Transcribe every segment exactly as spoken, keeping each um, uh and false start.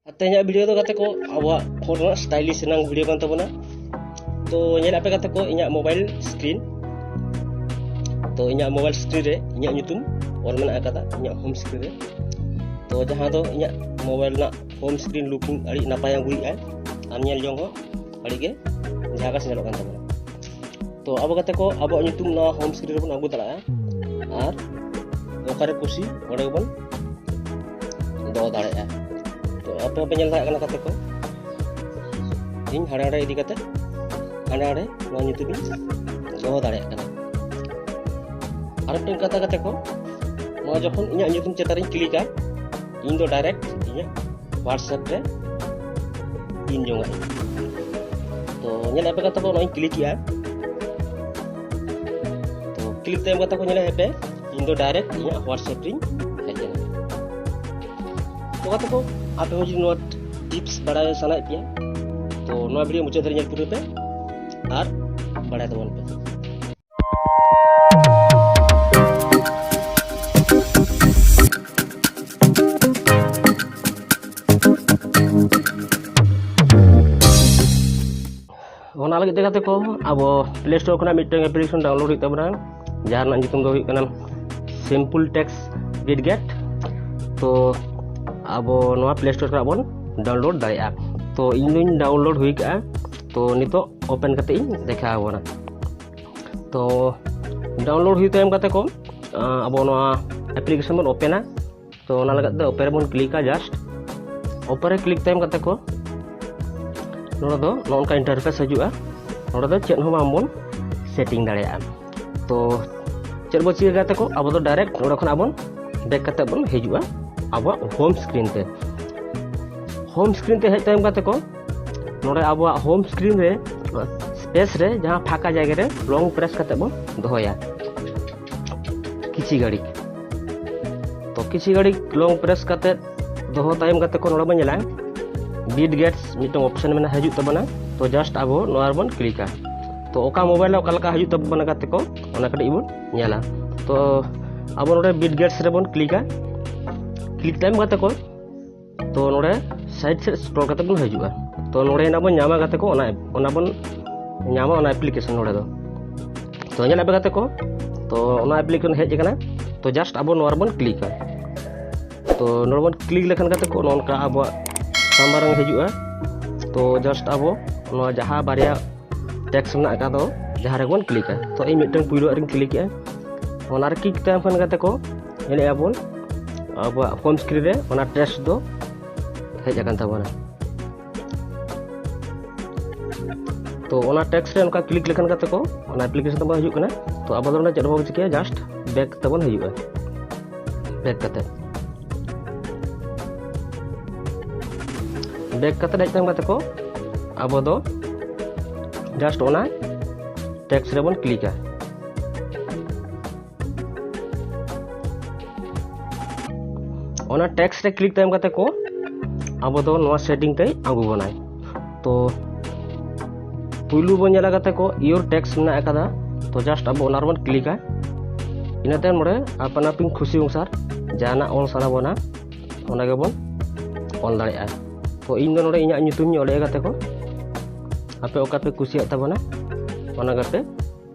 ᱟᱨ ᱛᱮᱦᱮᱧᱟᱜ ᱵᱷᱤᱰᱤᱭᱳ ᱫᱚ ᱜᱟᱛᱮ ᱠᱚ ᱟᱵᱚᱣᱟᱜ ᱯᱷᱳᱱ ᱨᱮᱱᱟᱜ ᱥᱴᱟᱭᱞᱤᱥ ᱨᱮᱱᱟᱜ ᱵᱷᱤᱰᱤᱭᱳ ᱠᱟᱱ ᱛᱟᱵᱚᱱᱟ᱾ ᱛᱚ ᱧᱮᱞᱮᱫ ᱯᱮ ᱜᱟᱛᱮ ᱠᱚ ᱤᱧᱟᱹᱜ ᱢᱳᱵᱟᱭᱤᱞ ᱥᱠᱨᱤᱱ, ᱛᱚ ᱤᱧᱟᱹᱜ ᱢᱳᱵᱟᱭᱤᱞ ᱥᱠᱨᱤᱱ ᱨᱮ ᱤᱧᱟᱹᱜ ᱧᱩᱛᱩᱢ ᱚᱞ ᱢᱮᱱᱟᱜ ᱟᱠᱟᱫᱟ ᱤᱧᱟᱹᱜ ᱦᱳᱢ ᱥᱠᱨᱤᱱ ᱨᱮ᱾ ᱛᱚ ᱡᱟᱦᱟᱸ ᱫᱚ ᱤᱧᱟᱹᱜ ᱢᱳᱵᱟᱭᱤᱞ ᱨᱮᱱᱟᱜ ᱦᱳᱢ ᱥᱠᱨᱤᱱ ᱞᱩᱠᱤᱝ ᱟᱹᱰᱤ ᱱᱟᱯᱟᱭ ᱟᱹᱜᱩᱭᱮᱫᱼᱟᱭ ᱟᱨ ᱧᱮᱞ ᱡᱚᱝ ᱦᱚᱸ ᱟᱹᱰᱤ ᱜᱮ ᱡᱷᱟᱠᱟᱥ ᱧᱮᱞᱚᱜ ᱠᱟᱱ ᱛᱟᱵᱚᱱᱟ᱾ ᱛᱚ ᱟᱵᱚ ᱜᱟᱛᱮ ᱠᱚ ᱟᱵᱚᱣᱟᱜ ᱧᱩᱛᱩᱢ ᱱᱚᱣᱟ ᱦᱳᱢ ᱥᱠᱨᱤᱱ ᱨᱮᱵᱚᱱ ᱟᱹᱜᱩ ᱫᱟᱲᱮᱭᱟᱜᱼᱟ ᱟᱨ ᱚᱠᱟᱨᱮ ᱠᱩᱥᱤ ᱚᱸᱰᱮ ᱜᱮᱵᱚᱱ ᱫᱚᱦᱚ ᱫᱟᱲᱮᱭᱟᱜᱼᱟ᱾ ᱛᱚ ᱟᱯᱮ ᱦᱚᱸᱯᱮ ᱧᱮᱞ ᱫᱟᱲᱮᱭᱟᱜ ᱠᱟᱱᱟ ᱜᱟᱛᱮ ᱠᱚ, ᱤᱧ ᱦᱟᱸᱰᱮ ᱱᱟᱰᱮ ᱤᱫᱤ ᱠᱟᱛᱮ ᱦᱟᱸᱰᱮ ᱱᱟᱰᱮ ᱱᱚᱣᱟ ᱧᱩᱛᱩᱢ ᱤᱧ ᱫᱚᱦᱚ ᱫᱟᱲᱮᱭᱟᱜ ᱠᱟᱱᱟ᱾ ᱟᱨ ᱢᱤᱫᱴᱮᱱ ᱠᱟᱛᱷᱟ ᱜᱟᱛᱮ ᱠᱚ, ᱱᱚᱣᱟ ᱡᱚᱠᱷᱚᱱ ᱤᱧᱟᱹᱜ ᱧᱩᱛᱩᱢ ᱪᱮᱛᱟᱱ ᱨᱤᱧ ᱠᱞᱤᱠᱟ, ᱤᱧ ᱫᱚ ᱰᱟᱭᱨᱮᱠᱴ ᱤᱧᱟᱹᱜ WhatsApp ᱨᱮ ᱯᱤᱱ ᱡᱚᱝᱟᱜ ᱤᱧ᱾ ᱛᱚ ᱧᱮᱞᱮᱫ ᱯᱮ ᱜᱟᱛᱮ ᱠᱚ, ᱱᱚᱣᱟᱧ ᱠᱞᱤᱠᱮᱜᱼᱟ᱾ ᱛᱚ ᱠᱞᱤᱠ ᱛᱟᱭᱚᱢ ᱜᱟᱛᱮ ᱠᱚ ᱧᱮᱞᱮᱫ ᱯᱮ, ᱤᱧ ᱫᱚ ᱰᱟᱭᱨᱮᱠᱴ ᱤᱧᱟᱹᱜ WhatsApp ᱨᱤᱧ ᱦᱮᱡ ᱮᱱᱟ᱾ ᱛᱚ ᱜᱟᱛᱮ ᱠᱚ, ᱟᱯᱮ ᱦᱚᱸ ᱡᱩᱫᱤ ᱱᱚᱣᱟ ᱴᱤᱯᱥ ᱵᱟᱲᱟᱭ ᱥᱟᱱᱟᱭᱮᱫ ᱯᱮᱭᱟ, ᱛᱚ ᱱᱚᱣᱟ ᱵᱷᱤᱰᱤᱭᱳ ᱢᱩᱪᱟᱹᱫ ᱫᱷᱟᱹᱨᱤᱡ ᱧᱮᱞ ᱯᱩᱨᱟᱹᱣ ᱯᱮ ᱟᱨ ᱵᱟᱲᱟᱭ ᱛᱟᱵᱚᱱ ᱯᱮ᱾ ᱚᱱᱟ ᱞᱟᱹᱜᱤᱫ ᱛᱮ ᱜᱟᱛᱮ ᱠᱚ, ᱟᱵᱚ ᱯᱞᱮ ᱥᱴᱳᱨ ᱠᱷᱚᱱᱟᱜ ᱢᱤᱫᱴᱟᱝ ᱮᱯᱞᱤᱠᱮᱥᱚᱱ ᱰᱟᱣᱩᱱᱞᱳᱰ ᱦᱩᱭᱩᱜ ᱛᱟᱵᱚᱱᱟ, ᱡᱟᱦᱟᱸ ᱨᱮᱱᱟᱜ ᱧᱩᱛᱩᱢ ᱫᱚ ᱦᱩᱭᱩᱜ ᱠᱟᱱᱟ ᱥᱤᱢᱯᱩᱞ ᱴᱮᱠᱥᱴ ᱵᱤᱴ ᱜᱮᱴ᱾ ᱛᱚ ᱟᱵᱚ ᱱᱚᱣᱟ ᱯᱞᱮ ᱥᱴᱳᱨ ᱠᱷᱚᱱᱟᱜ ᱵᱚᱱ ᱰᱟᱣᱩᱱᱞᱳᱰ ᱫᱟᱲᱮᱭᱟᱜᱼᱟ᱾ ᱛᱚ ᱤᱧ ᱫᱚᱧ ᱰᱟᱣᱩᱱᱞᱳᱰ ᱦᱩᱭ ᱠᱟᱜᱼᱟ᱾ ᱛᱚ ᱱᱤᱛᱚᱜ ᱳᱯᱮᱱ ᱠᱟᱛᱮ ᱤᱧ ᱫᱮᱠᱷᱟᱣ ᱟᱵᱚᱱᱟ᱾ ᱛᱚ ᱰᱟᱣᱩᱱᱞᱳᱰ ᱦᱩᱭ ᱛᱟᱭᱚᱢ ᱜᱟᱛᱮ ᱠᱚ, ᱟᱵᱚ ᱱᱚᱣᱟ ᱮᱯᱞᱤᱠᱮᱥᱚᱱ ᱵᱚᱱ ᱳᱯᱮᱱᱟ᱾ ᱛᱚ ᱚᱱᱟ ᱞᱟᱹᱜᱤᱫ ᱛᱮ ᱳᱯᱮᱱ ᱨᱮᱵᱚᱱ ᱠᱞᱤᱠᱟ᱾ ᱡᱟᱥᱴ ᱳᱯᱮᱱ ᱨᱮ ᱠᱞᱤᱠ ᱛᱟᱭᱚᱢ ᱜᱟᱛᱮ ᱠᱚ, ᱱᱚᱰᱮ ᱫᱚ ᱱᱚᱜᱼᱚ ᱱᱚᱝᱠᱟ ᱤᱱᱴᱟᱨᱯᱷᱮᱥ ᱦᱤᱡᱩᱜᱼᱟ᱾ ᱱᱚᱰᱮ ᱫᱚ ᱪᱮᱫ ᱦᱚᱸ ᱵᱟᱝᱵᱚᱱ ᱥᱮᱴᱤᱝ ᱫᱟᱲᱮᱭᱟᱜᱼᱟ᱾ ᱛᱚ ᱪᱮᱫ ᱵᱚ ᱪᱤᱠᱟᱹ ᱜᱟᱛᱮ ᱠᱚ, ᱟᱵᱚ ᱫᱚ ᱰᱟᱭᱨᱮᱠᱴ ᱱᱚᱰᱮ ᱠᱷᱚᱱ ᱟᱵᱚᱱ ᱵᱮᱠ ᱠᱟᱛᱮ ᱵᱚᱱ ᱦᱤᱡᱩᱜᱼᱟ ᱟᱵᱚᱣᱟᱜ ᱦᱳᱢ ᱥᱠᱨᱤᱱ ᱛᱮ᱾ ᱦᱳᱢ ᱥᱠᱨᱤᱱ ᱛᱮ ᱦᱮᱡ ᱛᱟᱭᱚᱢ ᱜᱟᱛᱮ ᱠᱚ, ᱱᱚᱰᱮ ᱟᱵᱚᱣᱟᱜ ᱦᱳᱢ ᱥᱠᱨᱤᱱ ᱨᱮ ᱥᱯᱮᱥ ᱨᱮ ᱡᱟᱦᱟᱸ ᱯᱷᱟᱸᱠᱟ ᱡᱟᱭᱜᱟ ᱨᱮ ᱞᱚᱝ ᱯᱨᱮᱥ ᱠᱟᱛᱮ ᱵᱚᱱ ᱫᱚᱦᱚᱭᱟ ᱠᱤᱪᱷᱤ ᱜᱷᱟᱹᱲᱤᱡ᱾ ᱛᱚ ᱠᱤᱪᱷᱤ ᱜᱷᱟᱹᱲᱤᱡ ᱞᱚᱝ ᱯᱨᱮᱥ ᱠᱟᱛᱮ ᱫᱚᱦᱚ ᱛᱟᱭᱚᱢ ᱜᱟᱛᱮ ᱠᱚ, ᱱᱚᱰᱮ ᱵᱚᱱ ᱧᱮᱞᱟ ᱵᱤᱴ ᱜᱮᱴᱥ ᱢᱤᱫᱴᱟᱝ ᱚᱯᱥᱮᱱ ᱢᱮᱱᱟᱜ ᱦᱤᱡᱩᱜ ᱛᱟᱵᱚᱱᱟ᱾ ᱛᱚ ᱡᱟᱥᱴ ᱟᱵᱚ ᱱᱚᱣᱟ ᱨᱮᱵᱚᱱ ᱠᱞᱤᱠᱟ᱾ ᱛᱚ ᱚᱠᱟ ᱢᱳᱵᱟᱭᱤᱞ ᱨᱮ ᱚᱠᱟ ᱞᱮᱠᱟ ᱦᱤᱡᱩᱜ ᱛᱟᱵᱚᱱᱟ ᱜᱟᱛᱮ ᱠᱚ, ᱚᱱᱟ ᱠᱟᱹᱴᱤᱡ ᱵᱚᱱ ᱧᱮᱞᱟ᱾ ᱛᱚ ᱟᱵᱚ ᱱᱚᱰᱮ ᱵᱤᱴ ᱜᱮᱴᱥ ᱨᱮᱵᱚᱱ ᱠᱞᱤᱠᱟ᱾ ᱠᱞᱤᱠ ᱛᱟᱭᱚᱢ ᱜᱟᱛᱮ ᱠᱚ, ᱛᱚ ᱱᱚᱰᱮ ᱥᱟᱭᱤᱰ ᱥᱮᱫ ᱥᱠᱨᱚᱞ ᱠᱟᱛᱮ ᱵᱚᱱ ᱦᱤᱡᱩᱜᱼᱟ᱾ ᱛᱚ ᱱᱚᱰᱮ ᱱᱟᱜ ᱵᱚᱱ ᱧᱟᱢᱟ ᱜᱟᱛᱮ ᱠᱚ, ᱚᱱᱟ ᱚᱱᱟ ᱵᱚᱱ ᱧᱟᱢᱟ ᱚᱱᱟ ᱮᱯᱞᱤᱠᱮᱥᱚᱱ ᱱᱚᱰᱮ ᱫᱚ᱾ ᱛᱚ ᱧᱮᱞ ᱟᱯᱮ ᱜᱟᱛᱮ ᱠᱚ, ᱛᱚ ᱚᱱᱟ ᱮᱯᱞᱤᱠᱮᱥᱚᱱ ᱦᱮᱡ ᱟᱠᱟᱱᱟ᱾ ᱛᱚ ᱡᱟᱥᱴ ᱟᱵᱚ ᱱᱚᱣᱟ ᱨᱮᱵᱚᱱ ᱠᱞᱤᱠᱟ᱾ ᱛᱚ ᱱᱚᱰᱮ ᱵᱚᱱ ᱠᱞᱤᱠ ᱞᱮᱠᱷᱟᱱ ᱜᱟᱛᱮ ᱠᱚ ᱱᱚᱜᱼᱚ ᱱᱚᱝᱠᱟ ᱟᱵᱚᱣᱟᱜ ᱥᱟᱢᱟᱝ ᱨᱮ ᱦᱤᱡᱩᱜᱼᱟ᱾ ᱛᱚ ᱡᱟᱥᱴ ᱟᱵᱚ ᱱᱚᱣᱟ ᱡᱟᱦᱟᱸ ᱵᱟᱨᱭᱟ ᱴᱮᱠᱥᱴ ᱢᱮᱱᱟᱜ ᱟᱠᱟᱫ ᱫᱚ, ᱡᱟᱦᱟᱸ ᱨᱮᱵᱚᱱ ᱠᱞᱤᱠᱟ᱾ ᱛᱚ ᱤᱧ ᱢᱤᱫᱴᱟᱝ ᱯᱩᱭᱞᱩ ᱟᱜ ᱨᱤᱧ ᱠᱞᱤᱠᱮᱜᱼᱟ᱾ ᱚᱱᱟ ᱨᱮ ᱠᱞᱤᱠ ᱛᱟᱭᱚᱢ ᱠᱷᱟᱱ ᱜᱟᱛᱮ ᱠᱚ ᱧᱮᱞᱮᱜᱼᱟ ᱵᱚᱱ ᱟᱵᱚᱣᱟᱜ ᱦᱳᱢ ᱥᱠᱨᱤᱱ ᱨᱮ ᱚᱱᱟ ᱴᱮᱠᱥᱴ ᱫᱚ ᱦᱮᱡ ᱟᱠᱟᱱ ᱛᱟᱵᱚᱱᱟ᱾ ᱛᱚ ᱚᱱᱟ ᱴᱮᱠᱥᱴ ᱨᱮ ᱚᱱᱠᱟ ᱠᱞᱤᱠ ᱞᱮᱠᱷᱟᱱ ᱜᱟᱛᱮ ᱠᱚ ᱚᱱᱟ ᱮᱯᱞᱤᱠᱮᱥᱚᱱ ᱛᱟᱵᱚᱱ ᱦᱤᱡᱩᱜ ᱠᱟᱱᱟ᱾ ᱛᱚ ᱟᱵᱚ ᱫᱚ ᱱᱚᱰᱮ ᱪᱮᱫ ᱦᱚᱸ ᱵᱟᱵᱚᱱ ᱪᱤᱠᱟᱹᱭᱟ, ᱡᱟᱥᱴ ᱵᱮᱠ ᱛᱟᱵᱚᱱ ᱦᱤᱡᱩᱜᱼᱟ᱾ ᱵᱮᱠ ᱠᱟᱛᱮ ᱵᱮᱠ ᱠᱟᱛᱮ ᱦᱮᱡ ᱛᱟᱭᱚᱢ ᱜᱟᱛᱮ ᱠᱚ ᱟᱵᱚ ᱫᱚ ᱡᱟᱥᱴ ᱚᱱᱟ ᱴᱮᱠᱥᱴ ᱨᱮᱵᱚᱱ ᱠᱞᱤᱠᱟ᱾ ᱚᱱᱟ ᱴᱮᱠᱥᱴ ᱨᱮ ᱠᱞᱤᱠ ᱛᱟᱭᱚᱢ ᱜᱟᱛᱮ ᱠᱚ ᱟᱵᱚ ᱫᱚ ᱱᱚᱣᱟ ᱥᱮᱴᱤᱝ ᱛᱮᱭ ᱟᱹᱜᱩ ᱵᱚᱱᱟᱭ᱾ ᱛᱚ ᱯᱩᱭᱞᱩ ᱵᱚᱱ ᱧᱮᱞᱟ ᱜᱟᱛᱮ ᱠᱚ your text ᱢᱮᱱᱟᱜ ᱟᱠᱟᱫᱟ᱾ ᱛᱚ ᱡᱟᱥᱴ ᱟᱵᱚ ᱚᱱᱟ ᱨᱮᱵᱚᱱ ᱠᱞᱤᱠᱟ᱾ ᱤᱱᱟᱹ ᱛᱟᱭᱚᱢ ᱱᱚᱰᱮ ᱟᱯᱟᱱ ᱟᱹᱯᱤᱱ ᱠᱷᱩᱥᱤ ᱚᱱᱩᱥᱟᱨ ᱡᱟᱦᱟᱱᱟᱜ ᱚᱞ ᱥᱟᱱᱟ ᱵᱚᱱᱟ ᱚᱱᱟ ᱜᱮᱵᱚᱱ ᱚᱞ ᱫᱟᱲᱮᱭᱟᱜᱼᱟ᱾ ᱛᱚ ᱤᱧ ᱫᱚ ᱱᱚᱰᱮ ᱤᱧᱟᱹᱜ ᱧᱩᱛᱩᱢ ᱤᱧ ᱚᱞᱮᱜᱼᱟ ᱜᱟᱛᱮ ᱠᱚ, ᱟᱯᱮ ᱚᱠᱟ ᱯᱮ ᱠᱩᱥᱤᱭᱟᱜ ᱛᱟᱵᱚᱱᱟ ᱚᱱᱟ ᱜᱮᱯᱮ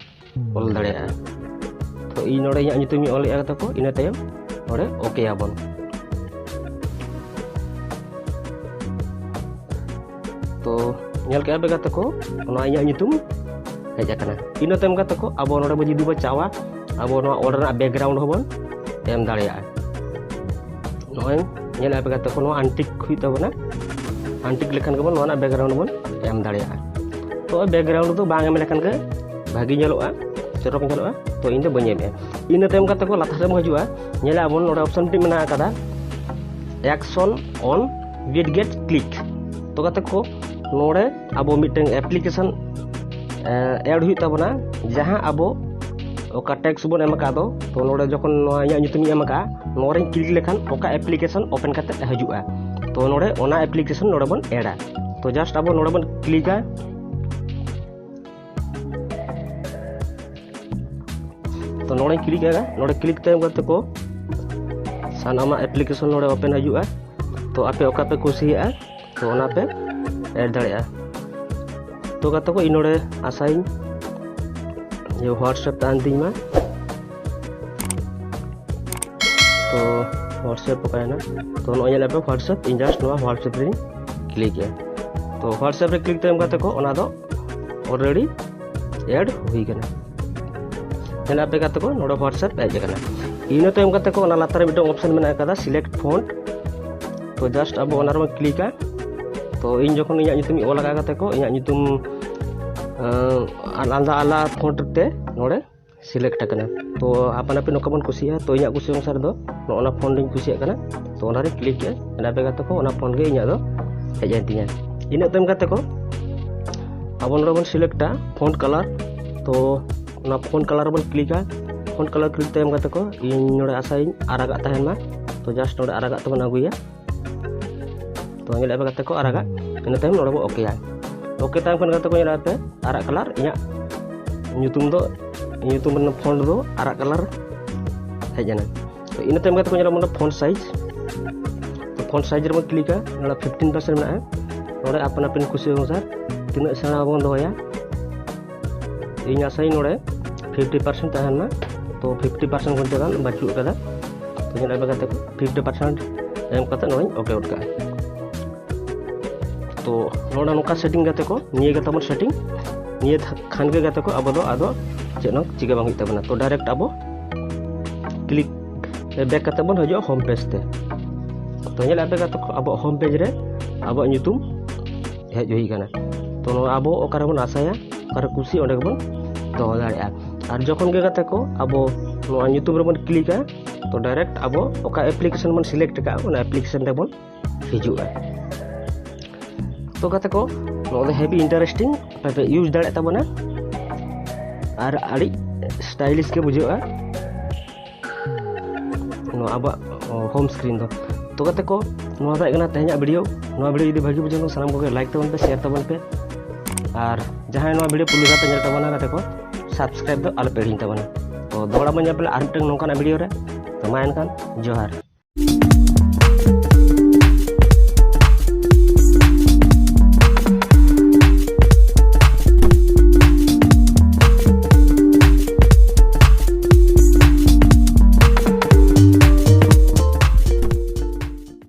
ᱚᱞ ᱫᱟᱲᱮᱭᱟᱜᱼᱟ᱾ ᱛᱚ ᱤᱧ ᱱᱚᱰᱮ ᱤᱧᱟᱹᱜ ᱧᱩᱛᱩᱢ ᱤᱧ ᱚᱞᱮᱜᱼᱟ ᱜᱟᱛᱮ ᱠᱚ, ᱤᱱᱟᱹ ᱛᱟᱭᱚᱢ ᱱᱚᱰᱮ ᱳᱠᱮ ᱟᱵᱚᱱ᱾ ᱛᱚ ᱧᱮᱞ ᱠᱮᱜᱼᱟ ᱯᱮ ᱜᱟᱛᱮ ᱠᱚ, ᱚᱱᱟ ᱤᱧᱟᱹᱜ ᱧᱩᱛᱩᱢ ᱦᱮᱡ ᱟᱠᱟᱱᱟ᱾ ᱤᱱᱟᱹ ᱛᱟᱭᱚᱢ ᱜᱟᱛᱮ ᱠᱚ ᱟᱵᱚ ᱱᱚᱰᱮ ᱵᱚ ᱡᱩᱫᱤ ᱵᱚ ᱪᱟᱣᱟ, ᱟᱵᱚ ᱱᱚᱣᱟ ᱚᱞ ᱨᱮᱱᱟᱜ ᱵᱮᱠᱜᱨᱟᱣᱩᱱᱰ ᱦᱚᱸᱵᱚᱱ ᱮᱢ ᱫᱟᱲᱮᱭᱟᱜᱼᱟ᱾ ᱱᱚᱜᱼᱚᱭ ᱧᱮᱞ ᱟᱯᱮ ᱜᱟᱛᱮ ᱠᱚ, ᱱᱚᱣᱟ ᱟᱱᱴᱤᱠ ᱦᱩᱭᱩᱜ ᱛᱟᱵᱚᱱᱟ᱾ ᱟᱱᱴᱤᱠ ᱞᱮᱠᱷᱟᱱ ᱜᱮᱵᱚᱱ ᱱᱚᱣᱟ ᱨᱮᱱᱟᱜ ᱵᱮᱠᱜᱨᱟᱣᱩᱱᱰ ᱵᱚᱱ ᱮᱢ ᱫᱟᱲᱮᱭᱟᱜᱼᱟ᱾ ᱛᱚ ᱵᱮᱠᱜᱨᱟᱣᱩᱱᱰ ᱫᱚ ᱵᱟᱝ ᱮᱢ ᱞᱮᱠᱷᱟᱱ ᱜᱮ ᱵᱷᱟᱹᱜᱤ ᱧᱮᱞᱚᱜᱼᱟ, ᱪᱚᱨᱚᱠ ᱧᱮᱞᱚᱜᱼᱟ᱾ ᱛᱚ ᱤᱧ ᱫᱚ ᱵᱟᱹᱧ ᱮᱢᱮᱜᱼᱟ᱾ ᱤᱱᱟᱹ ᱛᱟᱭᱚᱢ ᱜᱟᱛᱮ ᱠᱚ ᱞᱟᱛᱟᱨ ᱨᱮᱵᱚᱱ ᱦᱤᱡᱩᱜᱼᱟ, ᱧᱮᱞᱟ ᱵᱚᱱ ᱱᱚᱰᱮ ᱚᱯᱥᱚᱱ ᱢᱤᱫᱴᱤᱡ ᱢᱮᱱᱟᱜ ᱟᱠᱟᱫᱟ, action on widget click᱾ ᱛᱚ ᱜᱟᱛᱮ ᱠᱚ ᱱᱚᱰᱮ ᱟᱵᱚ ᱢᱤᱫᱴᱟᱝ ᱮᱯᱞᱤᱠᱮᱥᱚᱱ ᱮᱰ ᱦᱩᱭᱩᱜ ᱛᱟᱵᱚᱱᱟ, ᱡᱟᱦᱟᱸ ᱟᱵᱚ ᱚᱠᱟ ᱴᱮᱠᱥᱴ ᱵᱚᱱ ᱮᱢ ᱟᱠᱟᱫ ᱫᱚ᱾ ᱛᱚ ᱱᱚᱰᱮ ᱡᱚᱠᱷᱚᱱ ᱱᱚᱣᱟ ᱤᱧᱟᱹᱜ ᱧᱩᱛᱩᱢ ᱤᱧ ᱮᱢ ᱟᱠᱟᱫᱼᱟ, ᱱᱚᱣᱟ ᱨᱮᱧ ᱠᱞᱤᱠ ᱞᱮᱠᱷᱟᱱ ᱚᱠᱟ ᱮᱯᱞᱤᱠᱮᱥᱚᱱ ᱳᱯᱮᱱ ᱠᱟᱛᱮ ᱦᱤᱡᱩᱜᱼᱟ, ᱛᱚ ᱱᱚᱰᱮ ᱚᱱᱟ ᱮᱯᱞᱤᱠᱮᱥᱚᱱ ᱱᱚᱰᱮ ᱵᱚᱱ ᱮᱰᱟ᱾ ᱛᱚ ᱡᱟᱥᱴ ᱟᱵᱚ ᱱᱚᱰᱮ ᱵᱚᱱ ᱠᱞᱤᱠᱟ᱾ ᱛᱚ ᱱᱚᱰᱮᱧ ᱠᱞᱤᱠ ᱮᱫᱟ᱾ ᱱᱚᱰᱮ ᱠᱞᱤᱠ ᱛᱟᱭᱚᱢ ᱜᱟᱛᱮ ᱠᱚ ᱥᱟᱱᱟᱢᱟᱜ ᱮᱯᱞᱤᱠᱮᱥᱚᱱ ᱱᱚᱰᱮ ᱳᱯᱮᱱ ᱦᱤᱡᱩᱜᱼᱟ᱾ ᱛᱚ ᱟᱯᱮ ᱚᱠᱟ ᱯᱮ ᱠᱩᱥᱤᱭᱟᱜᱼᱟ, ᱛᱚ ᱚᱱᱟ ᱯᱮ ᱮᱰ ᱫᱟᱲᱮᱭᱟᱜᱼᱟ᱾ ᱛᱚ ᱜᱟᱛᱮ ᱠᱚ, ᱤᱧ ᱱᱚᱰᱮ ᱟᱥᱟᱭᱟᱹᱧ ᱡᱮ WhatsApp ᱛᱟᱦᱮᱱ ᱛᱤᱧ ᱢᱟ᱾ ᱛᱚ WhatsApp ᱚᱠᱟᱭᱮᱱᱟ? ᱛᱚ ᱱᱚᱜᱼᱚᱭ ᱧᱮᱞ ᱯᱮ WhatsApp, ᱤᱧ just ᱱᱚᱣᱟ WhatsApp ᱨᱮᱧ ᱠᱞᱤᱠ ᱮᱜᱼᱟ᱾ ᱛᱚ WhatsApp ᱨᱮ ᱠᱞᱤᱠ ᱛᱟᱭᱚᱢ ᱜᱟᱛᱮ ᱠᱚ ᱚᱱᱟ ᱫᱚ already ᱮᱰ ᱦᱩᱭ ᱠᱟᱱᱟ᱾ ᱧᱮᱞ ᱯᱮ ᱜᱟᱛᱮ ᱠᱚ, ᱱᱚᱰᱮ WhatsApp ᱦᱮᱡ ᱟᱠᱟᱱᱟ᱾ ᱤᱱᱟᱹ ᱛᱟᱭᱚᱢ ᱜᱟᱛᱮ ᱠᱚ ᱚᱱᱟ ᱞᱟᱛᱟᱨ ᱨᱮ ᱢᱤᱫᱴᱟᱝ option ᱢᱮᱱᱟᱜ ᱟᱠᱟᱫᱟ, select font᱾ ᱛᱚ just ᱟᱵᱚ ᱚᱱᱟ ᱨᱮᱵᱚᱱ ᱠᱞᱤᱠᱟ᱾ ᱛᱚ ᱤᱧ ᱡᱚᱠᱷᱚᱱ ᱤᱧᱟᱹᱜ ᱧᱩᱛᱩᱢ ᱤᱧ ᱚᱞ ᱟᱠᱟᱫ ᱜᱟᱛᱮ ᱠᱚ, ᱤᱧᱟᱹᱜ ᱧᱩᱛᱩᱢ ᱟᱸ, ᱟᱞᱟᱫᱟ ᱟᱞᱟᱫᱟ font ᱛᱮ ᱱᱚᱰᱮ select ᱟᱠᱟᱱᱟ᱾ ᱛᱚ ᱟᱯᱟᱱ ᱟᱹᱯᱤᱱ ᱚᱠᱟ ᱵᱚᱱ ᱠᱩᱥᱤᱭᱟᱜᱼᱟ, ᱛᱚ ᱤᱧᱟᱹᱜ ᱠᱩᱥᱤ ᱚᱱᱩᱥᱟᱨ ᱫᱚ ᱱᱚᱜᱼᱚ ᱱᱟ font ᱤᱧ ᱠᱩᱥᱤᱭᱟᱜ ᱠᱟᱱᱟ᱾ ᱛᱚ ᱚᱱᱟᱨᱮ ᱠᱞᱤᱠ ᱠᱮᱜᱼᱟ, ᱚᱱᱟ ᱯᱮ ᱜᱟᱛᱮ ᱠᱚ ᱚᱱᱟ font ᱜᱮ ᱤᱧᱟᱹᱜ ᱫᱚ ᱦᱮᱡ ᱮᱱ ᱛᱤᱧᱟ᱾ ᱤᱱᱟᱹᱜ ᱛᱟᱭᱚᱢ ᱜᱟᱛᱮ ᱠᱚ ᱟᱵᱚ ᱱᱚᱰᱮ ᱵᱚᱱ selectᱟ font color᱾ ᱛᱚ ᱚᱱᱟ font color ᱵᱚᱱ ᱠᱞᱤᱠᱟ᱾ Font color ᱠᱞᱤᱠ ᱛᱟᱭᱚᱢ ᱜᱟᱛᱮ ᱠᱚ ᱤᱧ ᱱᱚᱰᱮ ᱟᱥᱟᱭᱟᱹᱧ ᱟᱨᱟᱜᱟᱜ ᱛᱟᱦᱮᱱ ᱢᱟ᱾ ᱛᱚ just ᱱᱚᱰᱮ ᱟᱨᱟᱜᱟᱜ ᱛᱮᱵᱚᱱ ᱟᱹᱜᱩᱭᱟ᱾ ᱛᱚ ᱧᱮᱞᱮᱫ ᱯᱮ ᱜᱟᱛᱮ ᱠᱚ ᱟᱨᱟᱜᱟᱜ, ᱤᱱᱟᱹ ᱛᱟᱭᱚᱢ ᱱᱚᱰᱮ ᱵᱚᱱ ᱳᱠᱮᱭᱟ᱾ ᱳᱠᱮ ᱛᱟᱭᱚᱢ ᱠᱷᱟᱱ ᱜᱟᱛᱮ ᱠᱚ ᱧᱮᱞᱮᱫ ᱯᱮ ᱟᱨᱟᱜ color, ᱤᱧᱟᱹᱜ ᱧᱩᱛᱩᱢ ᱫᱚ, ᱧᱩᱛᱩᱢ ᱨᱮᱱᱟᱜ font ᱫᱚ ᱟᱨᱟᱜ color ᱦᱮᱡ ᱮᱱᱟ᱾ ᱛᱚ ᱤᱱᱟᱹ ᱛᱟᱭᱚᱢ ᱜᱟᱛᱮ ᱠᱚ ᱧᱮᱞᱚᱜ ᱠᱟᱱᱟ font size᱾ ᱛᱚ font size ᱨᱮᱵᱚᱱ ᱠᱞᱤᱠᱟ, ᱱᱚᱰᱮ fifteen percent ᱢᱮᱱᱟᱜᱼᱟ᱾ ᱱᱚᱰᱮ ᱟᱯᱟᱱ ᱟᱹᱯᱤᱱ ᱠᱩᱥᱤ ᱚᱱᱩᱥᱟᱨ ᱛᱤᱱᱟᱹᱜ ᱥᱮᱬᱟ ᱵᱚᱱ ᱫᱚᱦᱚᱭᱟ᱾ ᱤᱧ ᱟᱥᱟᱭᱟᱹᱧ ᱱᱚᱰᱮ fifty percent ᱛᱟᱦᱮᱱ ᱢᱟ᱾ ᱛᱚ fifty percent ᱠᱷᱚᱱ ᱪᱮᱛᱟᱱ ᱵᱟᱹᱪᱩᱜ ᱟᱠᱟᱫᱟ᱾ ᱛᱚ ᱧᱮᱞ ᱯᱮ ᱜᱟᱛᱮ ᱠᱚ, fifty percent ᱮᱢ ᱠᱟᱛᱮ ᱱᱚᱰᱮᱧ ᱳᱠᱮ ᱜᱚᱫ ᱠᱟᱜᱼᱟ᱾ ᱛᱚ ᱱᱚᱰᱮ ᱱᱚᱝᱠᱟ setting ᱜᱟᱛᱮ ᱠᱚ, ᱱᱤᱭᱟᱹ ᱜᱮ ᱛᱟᱵᱚᱱ setting᱾ ᱱᱤᱭᱟᱹ ᱛᱷᱟ-, ᱠᱷᱟᱱ ᱜᱮ ᱜᱟᱛᱮ ᱠᱚ ᱟᱵᱚ ᱫᱚ ᱟᱫᱚ ᱪᱮᱫ ᱦᱚᱸ ᱪᱤᱠᱟᱹ ᱵᱟᱝ ᱦᱩᱭᱩᱜ ᱛᱟᱵᱚᱱᱟ᱾ ᱛᱚ direct ᱟᱵᱚ click back ᱠᱟᱛᱮ ᱵᱚᱱ ᱦᱤᱡᱩᱜᱼᱟ home page ᱛᱮ᱾ ᱛᱚ ᱧᱮᱞ ᱯᱮ ᱜᱟᱛᱮ ᱠᱚ, ᱟᱵᱚᱣᱟᱜ home page ᱨᱮ ᱟᱵᱚᱣᱟᱜ ᱧᱩᱛᱩᱢ ᱦᱮᱡ ᱦᱩᱭ ᱟᱠᱟᱱᱟ᱾ ᱛᱚ ᱱᱚᱣᱟ ᱟᱵᱚ ᱚᱠᱟ ᱨᱮᱵᱚᱱ ᱟᱥᱟᱭᱟ, ᱚᱠᱟᱨᱮ ᱠᱩᱥᱤ, ᱚᱸᱰᱮ ᱜᱮᱵᱚᱱ ᱫᱚᱦᱚ ᱫᱟᱲᱮᱭᱟᱜᱼᱟ᱾ ᱟᱨ ᱡᱚᱠᱷᱚᱱ ᱜᱮ ᱜᱟᱛᱮ ᱠᱚ ᱟᱵᱚ ᱱᱚᱣᱟ ᱧᱩᱛᱩᱢ ᱨᱮᱵᱚᱱ ᱠᱞᱤᱠᱟ, ᱛᱚ direct ᱟᱵᱚ ᱚᱠᱟ application ᱵᱚᱱ select ᱟᱠᱟᱫᱼᱟ, ᱚᱱᱟ application ᱨᱮᱵᱚᱱ ᱦᱤᱡᱩᱜᱼᱟ᱾ ᱛᱚ ᱜᱟᱛᱮ ᱠᱚ, ᱱᱚᱣᱟ ᱫᱚ heavy interesting, ᱟᱯᱮ ᱯᱮ use ᱫᱟᱲᱮᱭᱟᱜ ᱛᱟᱵᱚᱱᱟ ᱟᱨ ᱟᱹᱰᱤ stylish ᱜᱮ ᱵᱩᱡᱷᱟᱹᱜᱼᱟ ᱱᱚᱣᱟ ᱟᱵᱚᱣᱟᱜ home screen ᱫᱚ᱾ ᱛᱚ ᱜᱟᱛᱮ ᱠᱚ, ᱱᱚᱣᱟ ᱫᱚ ᱦᱩᱭᱩᱜ ᱠᱟᱱᱟ ᱛᱮᱦᱮᱧᱟᱜ video᱾ ᱱᱚᱣᱟ video ᱡᱩᱫᱤ ᱵᱷᱟᱹᱜᱤ ᱵᱩᱡᱷᱟᱹᱣ ᱠᱷᱟᱱ ᱥᱟᱱᱟᱢ ᱠᱚᱜᱮ like ᱛᱟᱵᱚᱱ ᱯᱮ, share ᱛᱟᱵᱚᱱ ᱯᱮ, ᱟᱨ ᱡᱟᱦᱟᱸᱭ ᱱᱚᱣᱟ video ᱯᱩᱭᱞᱩ ᱫᱷᱟᱣ ᱯᱮ ᱧᱮᱞ ᱛᱟᱵᱚᱱᱟ ᱜᱟᱛᱮ ᱠᱚ, subscribe ᱫᱚ ᱟᱞᱚ ᱯᱮ ᱦᱤᱲᱤᱧ ᱛᱟᱵᱚᱱᱟ᱾ ᱛᱚ ᱫᱚᱦᱲᱟ ᱵᱚᱱ ᱧᱮᱞ ᱯᱮ ᱟᱨ ᱢᱤᱫᱴᱟᱝ ᱱᱚᱝᱠᱟᱱᱟᱜ video ᱨᱮ᱾ ᱛᱚ ᱢᱟ ᱮᱱᱠᱷᱟᱱ ᱡᱚᱦᱟᱨ᱾